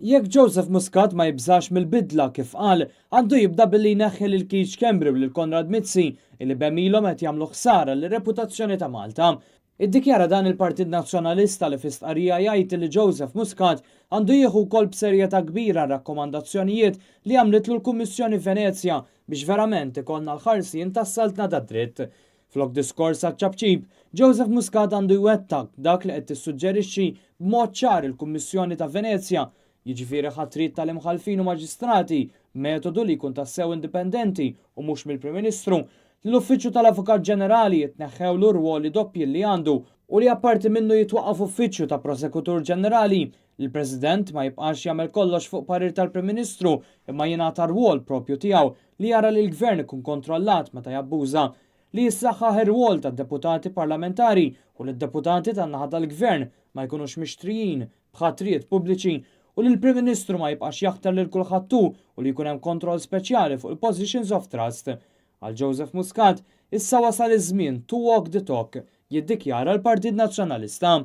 Jekk Joseph Muscat ma jibżax mill-bidla kif qal, għandu jibda billi jneħħi lil Keith Schembri u lil Konrad Mizzi illi b'għemilhom qed jagħmlu ħsara lir-reputazzjoni ta' Malta. Iddikjara dan il-Partit Nazzjonalista li fi stqarrija jgħid li Joseph Muscat għandu jieħu wkoll b'serjetà kbira r-rakkomandazzjonijiet li għamlitlu l-Kummissjoni Venezja biex verament ikollna l-ħarsien tas-saltna tad-dritt. Flok diskors għaċ-ċapċip, Joseph Muscat għandu jwettaq dak li qed tissuġġerixxi b'mod ċar il-Kummissjoni ta' Venezja, jiġifieri ħatriet tal-imħallfin u maġistrati b'metodu li jkun tassew indipendenti u mhux mill-Prim Ministru, li l-Uffiċċju tal-Avukat Ġenerali jitneħħewlu r-rwoli doppji li għandu u li apparti minnu jitwaqqaf uffiċċju ta' Prosekutur Ġenerali, li l-President ma jibqax jagħmel kollox fuq parir tal-Prim Ministru imma jingħata rwol proprju tiegħu li jara li l-Gvern ikun kontrollat meta jabbuża, li jissaħħaħ ir-rwol tad-deputati parlamentari u li d-deputati tan-naħa tal-Gvern ma jkunux mixtrijin b'ħatriet pubbliċi u li l-Prim Ministru ma jibqax jaħtar lil kulħadd hu u li jkun hemm kontroll speċjali fuq il-positions of trust. Għal Joseph Muscat, issa wasal iż-żmien to walk the talk, jiddikjara l-Partit Nazzjonalista.